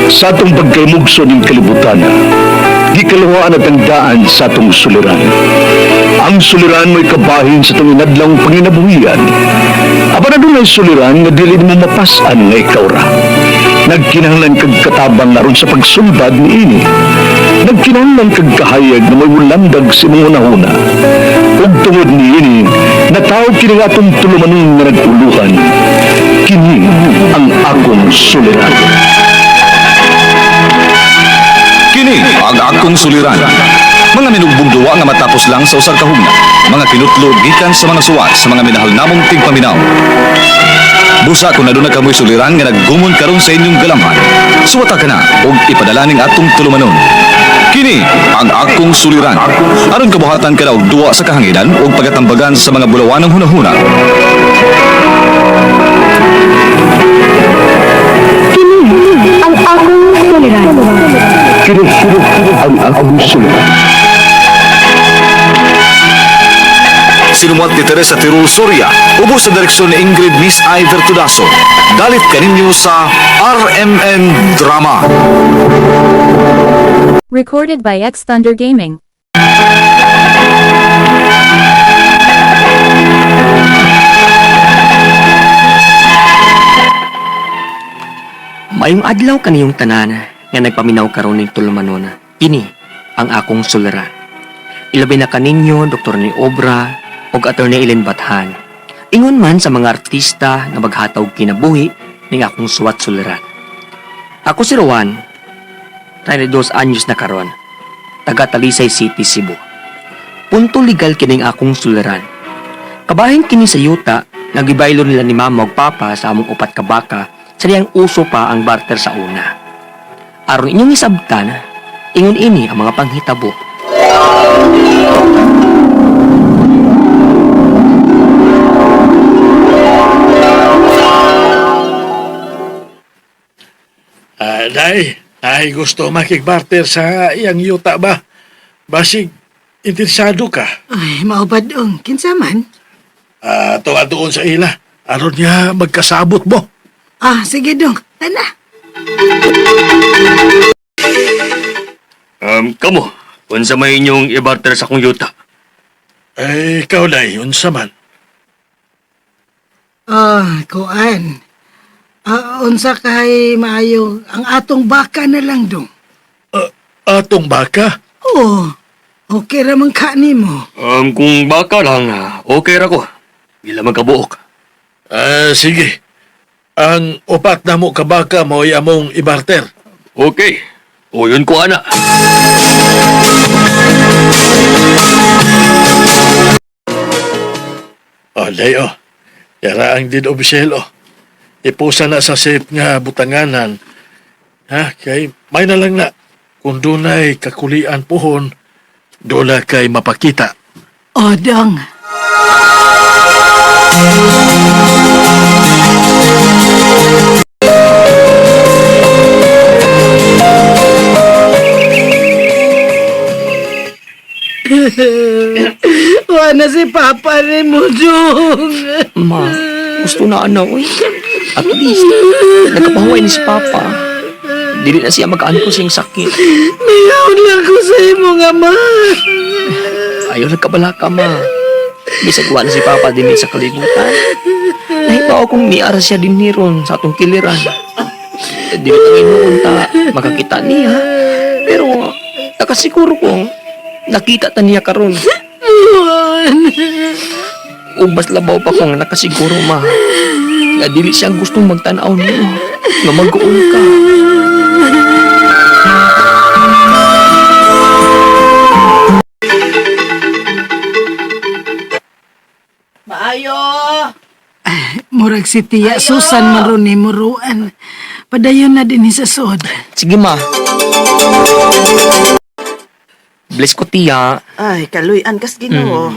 Sa atong pagkaymugso ning kalibutan, gikaluhaan at ang daan sa atong suliran. Ang suliran mo'y kabahin sa itong inadlang panginabuhian. Apan adunay suliran nga dili mo mapas-an nga ikaw ra. Nagkinahanglan kag katabang aron sa pagsulbad niini. Nagkinahanglan kag kahayag na may mulandag sa imong hunahuna. Ug tungod niini, natawag kini nga atong tulumanon nga nag-uluhan. Kini ang akong suliran. Kini ang akong suliran. Mga minugbong duwa nga matapos lang sa usag ka hugna. Mga kinutlo gikan sa mga suwat sa mga minahal namong tigpaminaw. Busa kung aduna kamoy suliran nga naggumon karon sa inyong galamhan. Suwata ka na og ipadala ning atong tulumanon. Kini ang akong suliran. Aron kabuhatan ka na og duwa sa kahanginan ug pagatambagan sa mga bulawanang hunahuna. Kini ang akong suliran. Kini ang akong suliran. Sinumuat ni Teresa Tirul Soria, ubos sa direksyon ni Ingrid Miss I. Vertudaso. Dalit kaninyo sa RMN Drama. Recorded by X Thunder Gaming. Maayong adlaw kaniyong tanan nga nagpaminaw karon ning tulumanon. Kini ang akong suliran. Ilabi na kaninyo Dr. ni Obra ug Attorney Ellen Bathan. Ingon man sa mga artista nga maghataw kinabuhi ning akong suwat suliran. Ako si Rowan, 32 anyos na karon, taga Talisay City, Cebu. Punto legal kining akong suliran. Kabahin kini sa yuta, nagibaylo nila ni mama ug papa sa among upat ka baka sa diyang uso pa ang barter sa una. Aron inyong isabtan, ingon ini ang mga panghitabo. Ah, day, ay gusto makigbarter sa iyang yuta ba? Basig, interesado ka. Ay, maubad dong. Kinsa man? Ah, tuwa doon sa ila. Aron niya magkasabot mo. Ah, sige dong. Tana. Kamo, unsa may inyong ibarter sa akong yuta? Eh, ikaw, day, unsa man. Ah, kuan. Ah, unsa kay maayo ang atong baka na lang dong. Ah, atong baka? Oo. Okay ra man ka nimo. Kung baka lang, okay ra ko. Ila man kabuok. Ah, sige. Ang upat na mo ka baka mo'y among ibarter. Okay. O yun ko ana. Oh, day, oh. Yara ang deed of sale, oh. Ipusa na sa safe nga butanganan. Ha, kay may na lang na. Kung dunay kakulian puhon, dola kay mapakita. Oh, dong. Wala si Papa ni mo, dong. Ma, gusto na ana oy. At least, nagkapahuway ni si Papa. Dili na siya mag-antos siyang sakit. Miyaw lang ko sa imo nga, ma. Ayaw nagkabala ka, ma. Bisag wa na si Papa din sa kalibutan. Nahibaw kong niara siya din ni ron sa atong kiliran. Dili ang inuon ta makakita niya. Pero nakasiguro kong nakita ta niya karon. Juan. Ug mas labaw pa kong nakasiguro ma. Nga dili siya gustong magtan-aw nimo. Nga mag-uol ka. Maayo! Murag si Tia Susan maron ni Muruan. Padayon na din sa sod. Sige ma. Bless ko tiya. Ay, kaluyan kas Ginoo.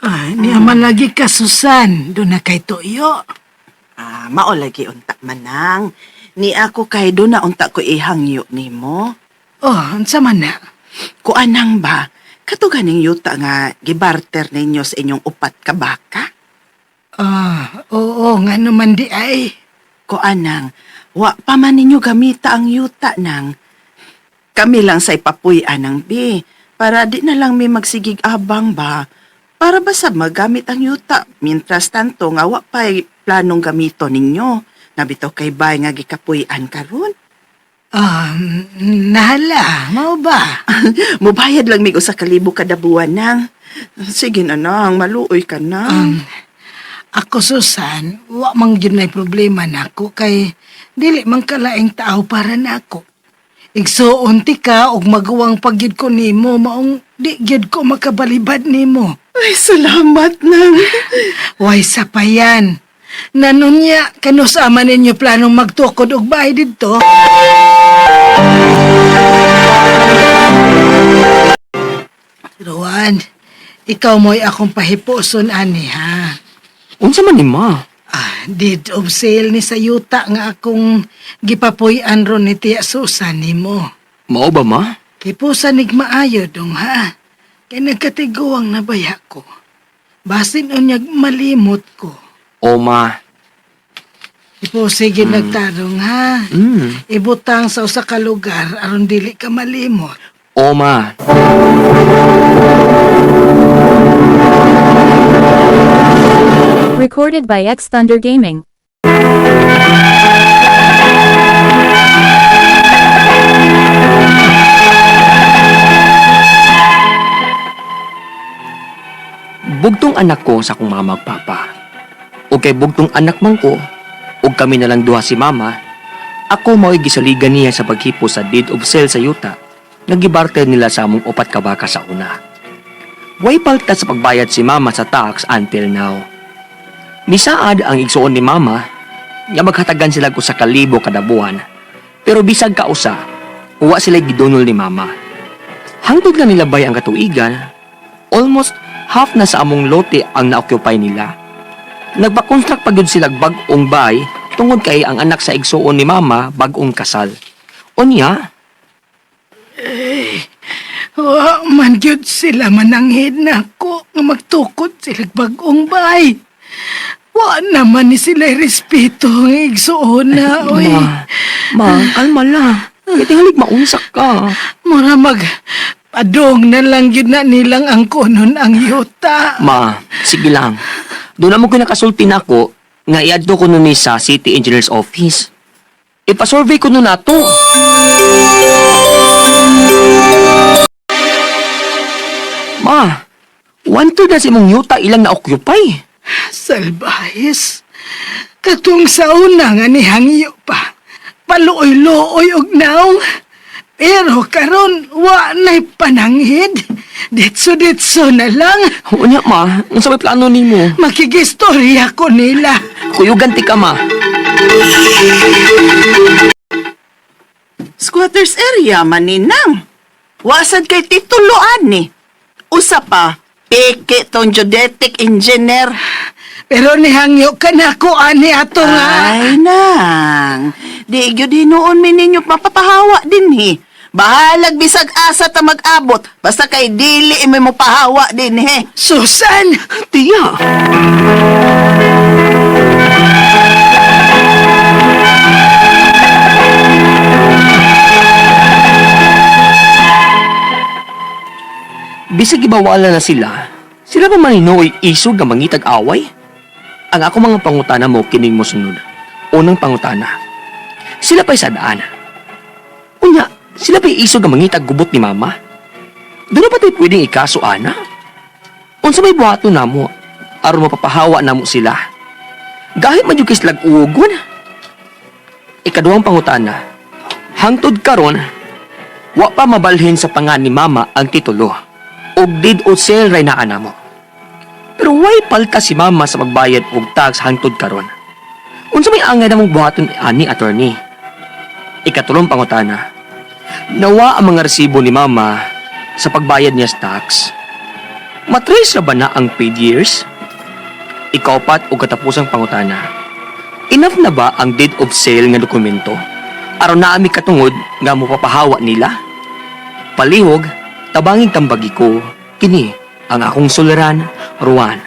Ay, niya man lagi ka Susan. Doon na kay Toyo. Ah, mao lagi unta manang. Ni ako kay do na unta ko ihangyo nimo. Oh, unsa man na? Kuanang ba? Kato ganing yuta nga gibarter ninyo sa inyong upat ka baka? Ah, oo, nga naman di ay. Kuanang, Wa pa man ninyo gamita ang yuta nang. Kami lang sa ipapuy-an ng bi. Para di na lang may magsigig abang ba. Para ba sa magamit ang yuta? Mintras tanto nga wa pa'y planong gamito ninyo. Nabitaw kay bay nga gikapuy-an karon. Nahala, mao ba? Mubayad lang mig usa ka libo kada buwan nang. Sige na nang, maluoy ka na. Ako, Susan, wa man gyud nay problema nako kay dili man kalaing tao para nako. Igsuon ti ka og maguwang pagyud ko nimo maong di gyud ko makabalibad nimo. Ay, salamat nang. Way sa payan. Nanunya kanus ama ninyo planong magtukod og bahay didto. Rowan, ikaw mo'y akong pahipuson ani ha. Unsa man ni ma? Ah, deed of sale ni sa yuta nga akong gipapuy-an ron ni Tia Susan nimo. Mao ba ma? Hipusan nig maayo dong ha. Kay nagkatiguang nabaya ko. Basin unyag malimot ko. O ma. Hipusi gid nagtarong ha. Ibutang sa usa ka lugar aron dili ka malimot. O ma. Recorded by X Thunder Gaming. Bugtong anak ko sa akong mama ug papa. O kay bugtong anak man ko, ug kami na lang duha si mama, ako mao'y gisaligan niya sa paghipo sa deed of sale sa yuta nga gibarter nila sa among upat ka baka sa una. Way palta sa pagbayad si mama sa tax until now. Nisaad ang igsuon ni mama nga maghatagan sila og usa ka libo kada buwan. Pero bisag kausa, wa sila gidunol ni mama. Hangtod nga nilabay ang katuigan, almost half na sa among lote ang na-occupy nila. Nagpa-construct pa gyud sila bag-ong bay tungod kay ang anak sa igsuon ni mama bag-ong kasal. Unya, Wa man gyud sila mananghid nako nga magtukod sila bag-ong bahay. Wa naman ni sila respeto ang igsuon na, oy. Ma, ma, kalma lang. Kaya tingalig maunsak ka. Mura mag padong na lang gyud na nilang ang kunon ang yuta. Ma, sige lang. Doon na mo kinakasulti nako nga iadto ko nun ni sa City Engineer's Office. Ipasurvey ko nun nato. Ma, 1/3 na si mong yuta ilang na-occupy. Salbahis. Katong sa una nga nihangyo pa. Paluoy-luoy og naong. Pero karon wa na'y pananghid. Ditso-ditso na lang. Unya ma, unsa may plano nimo? Makigistorya ko nila. Kuyugan ti ka ma. Squatters area maninang. Wasad kay tituloan ni. Usa pa, peke tong geodetic engineer. Pero nihangyo ka na ko ani ato nga. Ay nang. Di gyud hinuon mi ninyo mapapahawa din hi. Bahalag bisag asa ta mag-abot, basta kay dili imo mo pahawa din he. Susan! Tiya. Bisag ibawala na sila, sila pa man isog nga mangitag away? Ang ako mga pangutana mo kining mosunod. Unang pangutana, sila pa'y sadaan. Unya, sila pa'y isog nga mangitag gubot ni mama? Doon na ba tayo pwedeng ikaso, ana? Unsa may buhaton namo aron mapapahawa namo sila. Gahit man jud kay silag ugon. Ikaduhang pangutana. Hangtod karon, wa pa mabalhin sa pangan ni mama ang titulo. Og did o sale ray naa namo. Pero why palta si mama sa pagbayad og tax hangtod karon? Unsa may angay namong buhaton ani attorney? Ikatulong pangutana. Nawa ang mga resibo ni mama sa pagbayad niya sa tax. Matrace na ba na ang paid years? Ikaupat o katapusang pangutana. Enough na ba ang deed of sale nga dokumento? Aron na ami katungod nga mopapahawa nila? Palihog, tabanging tambagi ko, kini ang akong suliran, Ruan.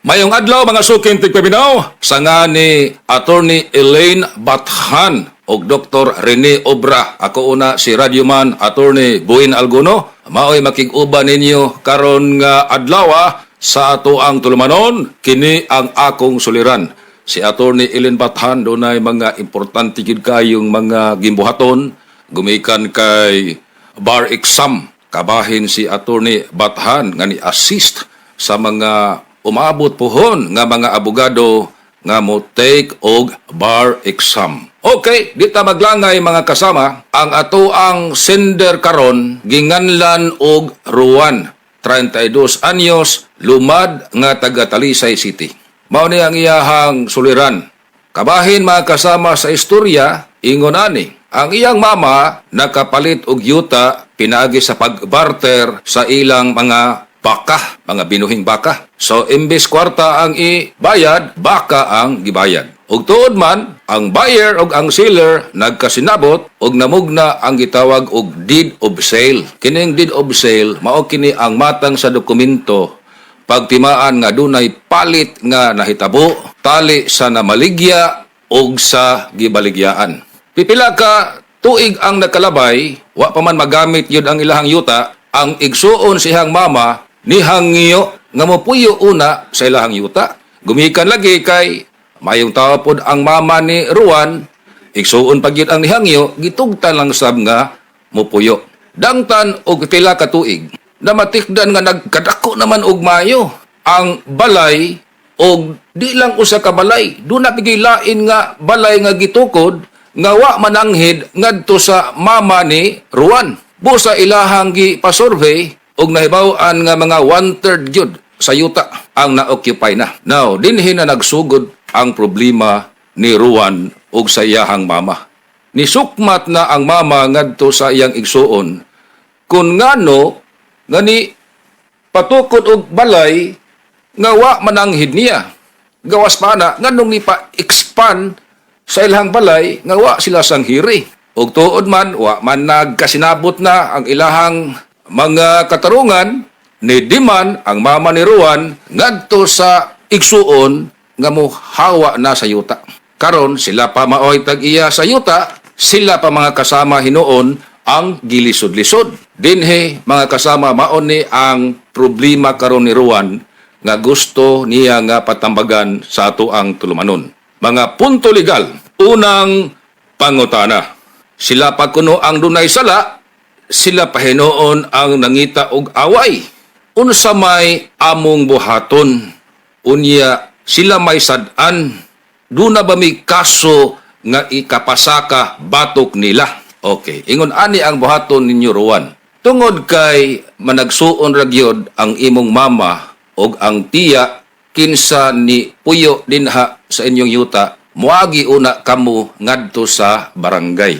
Mayong adlaw mga suking tigpaminaw sa nga ni Attorney Elaine Bathan. og Dr. Rene Obra. Ako una si Radyoman Attorney Buin Alguno. Maoy makig-uban ninyo karon nga adlaw sa ato ang tulumanon, kini ang akong suliran. Si Attorney Ellen Bathan dunay mga importante gid kayong mga gimbuhaton gumikan kay bar exam. Kabahin si Attorney Bathan nga ni assist sa mga umabot pohon nga mga abogado nga mo take og bar exam. Okay, di ta maglangay, mga kasama. Ang ato ang sender karon ginganlan og Ruan, 32 anyos, lumad nga taga Talisay City. Mao ni ang iyahang suliran. Kabahin, mga kasama, sa istorya, ingon ani. Ang iyang mama nakapalit og yuta pinaagi sa pagbarter sa ilang mga baka, mga binuhing baka. So imbes kwarta ang ibayad, baka ang gibayad. Ug tuod man, ang buyer ug ang seller nagkasinabot ug namugna ang gitawag og deed of sale. Kining deed of sale mao kini ang matang sa dokumento pagtimaan nga dunay palit nga nahitabo tali sa namaligya og sa gibaligyaan. Pipila ka tuig ang nakalabay, wa pa man magamit yun ang ilahang yuta, ang igsuon siyang mama nihangyo nga mopuyo una sa ilahang yuta. Gumikan lagi kay mayong tao pod ang mama ni Ruan, igsuon pa gyud ang nihangyo, gitugtan lang sab nga mopuyo. Dangtan og pila ka tuig, namatikdan nga nagkadako naman og mayo ang balay og di lang usa ka balay, duna pigay lain nga balay nga gitukod nga wa mananghid ngadto sa mama ni Ruan. Busa ilahang gi-pasurvey og nahibaw-an nga mga one-third gyud sa yuta ang na-occupy na. Now, dinhi na nagsugod ang problema ni Ruan ug sa iyahang mama. Nisukmat na ang mama ngadto sa iyang igsuon kung ngano nga ni patukod og balay nga wa mananghid niya. Gawas pa na nganong ni pa expand sa ilahang balay nga wa sila sanghiri. Ug tuod man, wa man nagkasinabot na ang ilahang mga katarungan, ni diman ang mama ni Ruan ngadto sa igsuon nga mohawa na sa yuta. Karon sila pa maoy tag-iya sa yuta, sila pa, mga kasama, hinuon ang gilisod-lisod. Dinhi, mga kasama, maon ni ang problema karon ni Ruan nga gusto niya nga patambagan sa ato ang tulumanon. Mga punto legal. Unang pangutana. Sila pa kuno ang dunay sala, sila pa hinuon ang nangita og away. Unsa may among buhaton? Unya sila may sad-an. Duna ba may kaso nga ikapasaka batok nila? Okay, ingon ani ang buhaton ninyo, Ruan. Tungod kay managsuon ra gyud ang imong mama og ang tiya kinsa ni puyo dinha sa inyong yuta, moagi una kamo ngadto sa barangay.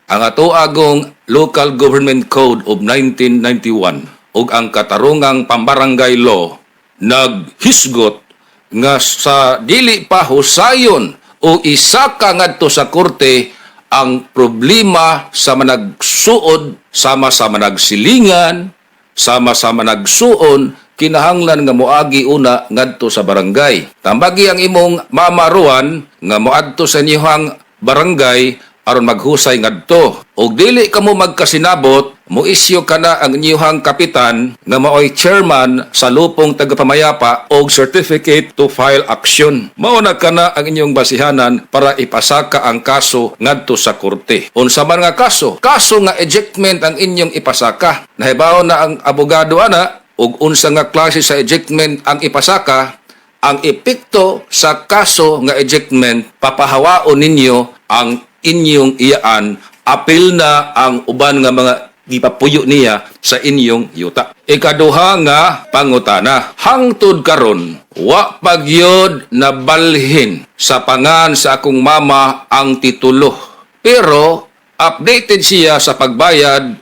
Ang ato agong Local Government Code of 1991 ug ang Katarungang Pambarangay Law naghisgot nga sa dili pa husayon o isaka ngadto sa korte ang problema sa managsuod sama sa managsilingan, sama sa managsuon, kinahanglan nga moagi una ngadto sa barangay. Tambagi ang imong mama, Ruan, nga moadto sa inyong barangay aron maghusay ngadto. Og dili kamo magkasinabot, mo-isyu kana ang inyong kapitan nga maoy chairman sa lupong tagapamayapa og certificate to file action. Mao na kana ang inyong basihanan para ipasaka ang kaso ngadto sa korte. Unsa man nga kaso? Kaso nga ejectment ang inyong ipasaka. Nahibaw na ang abogado ana og unsa nga klase sa ejectment ang ipasaka. Ang epekto sa kaso nga ejectment, papahawaon ninyo ang inyong iyaan, apil na ang uban nga mga gipapuyo niya sa inyong yuta. Ikaduha nga pangutana, hangtod karon wa pagyod na balhin sa pangan sa akong mama ang titulo. Pero updated siya sa pagbayad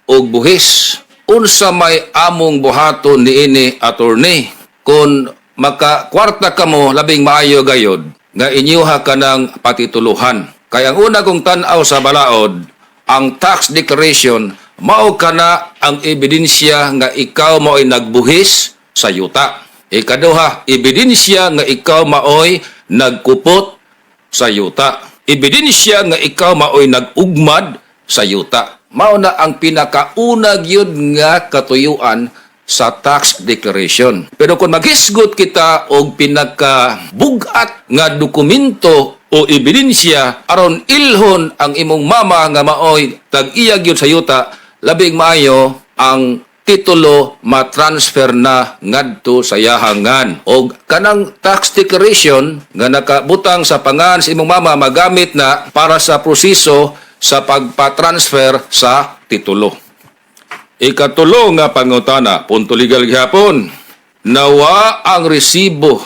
og buhis. Unsa may among buhaton niini, attorney? Kung makakwarta kamo, labing maayo gayod nga inyuha ka ng patituluhan. Kaya ang una kong tan-aw sa balaod, ang tax declaration, mao kana ang ebidensya nga ikaw mao'y nagbuhis sa yuta. Ikaduha, ebidensya nga ikaw maoy nagkupot sa yuta. Ebidensya nga ikaw maoy nag-ugmad sa yuta. Mao na ang pinakauna gyud nga katuyuan sa tax declaration. Pero kung maghisgot kita og pinakabugat nga dokumento o ebidensya aron ilhon ang imong mama nga maoy tag-iya gyud sa yuta, labing maayo ang titulo ma-transfer na ngadto sa yahangan. Og kanang tax declaration nga nakabutang sa pangan sa imong mama magamit na para sa proseso sa pagpa-transfer sa titulo. Ikatulo nga pangutana, punto legal gihapon. Nawa ang resibo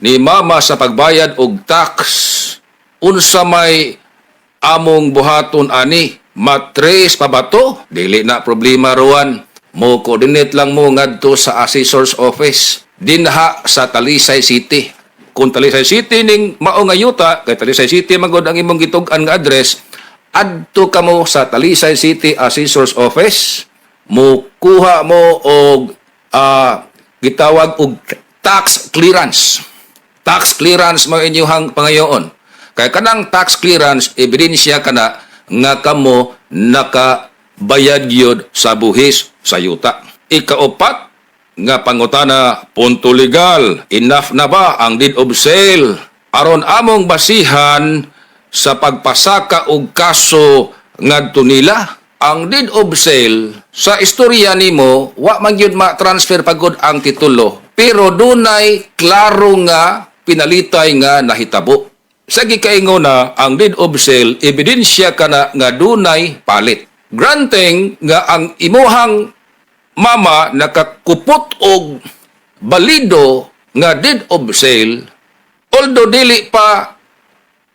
ni mama sa pagbayad og tax. Unsa may among buhaton ani? Matres pa ba to? Dili na problema, Ruan. Mo coordinate lang mo ngadto sa assessor's office dinha sa Talisay City. Kung Talisay City ning mao nga yuta, kay Talisay City man gud ang imong gitug-an nga address, adto kamo sa Talisay City Assessor's Office, mo kuha mo og gitawag og tax clearance. Tax clearance mo inyuhang pangayoon. Kay kanang tax clearance, ebidensya kana nga kamo nakabayad gyud sa buhis sa yuta. Ikaupat nga pangutana, punto legal, enough na ba ang deed of sale aron among basihan sa pagpasaka og kaso ngadto nila? Ang deed of sale, sa istorya nimo, wa man gyud ma-transfer pagod ang titulo, pero dunay klaro nga pinalitay nga nahitabo. Sa gikaingon na ang deed of sale, ebidensya kana nga dunay palit. Granting nga ang imuhang mama nakakupot og balido nga deed of sale, although dili pa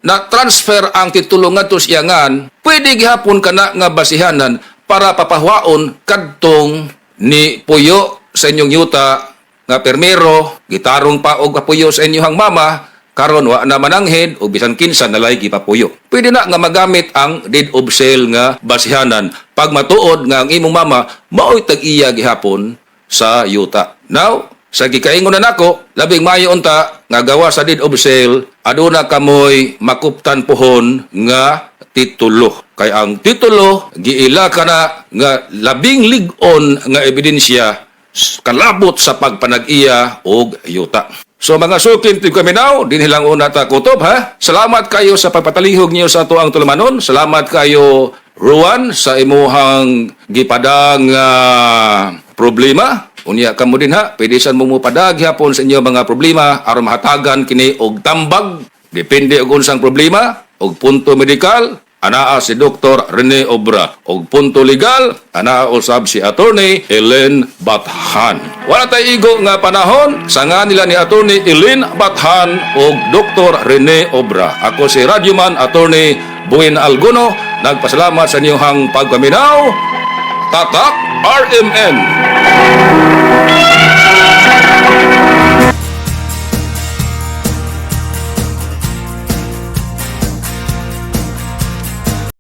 na transfer ang titulo ngadto sa iyangan, pwede gihapon kana nga basihanan para papahuwaon kadtong ni puyo sa inyong yuta nga permero, gitarong pa og papuyo sa inyong mama, karon wa na mananghid o bisan kinsa nalay gipapuyo. Pwede na nga magamit ang deed of sale nga basihanan pag matuod nga ang imong mama maoy tag-iya gihapon sa yuta. Now, sa gikaingon na nako, labing maayo unta nga gawa sa deed of sale, aduna kamoy makuptan pohon nga titulo. Kay ang titulo, giila ka na nga labing lig-on nga ebidensya kalabot sa pagpanag-iya og yuta. So mga sukin tigpaminaw, dinhi lang una ta kutob ha. Salamat kayo sa pagpatalihog niyo sa atoang tulumanon. Salamat kayo, Ruan, sa imuhang gipadang problema. Unya kamo din ha, pwede san mo mopadag hapon sa inyo mga problema aron mahatagan kini og tambag. Depende og unsang problema, og punto medikal, anaa si Dr. Rene Obra. Og punto legal, anaa usab si Attorney Ellen Bathan. Wala tay igo nga panahon, sa nga nila ni Attorney Ellen Bathan og Dr. Rene Obra. Ako si Radyoman Attorney Buin Alguno, nagpasalamat sa inyong pagpaminaw. Tatak RMN.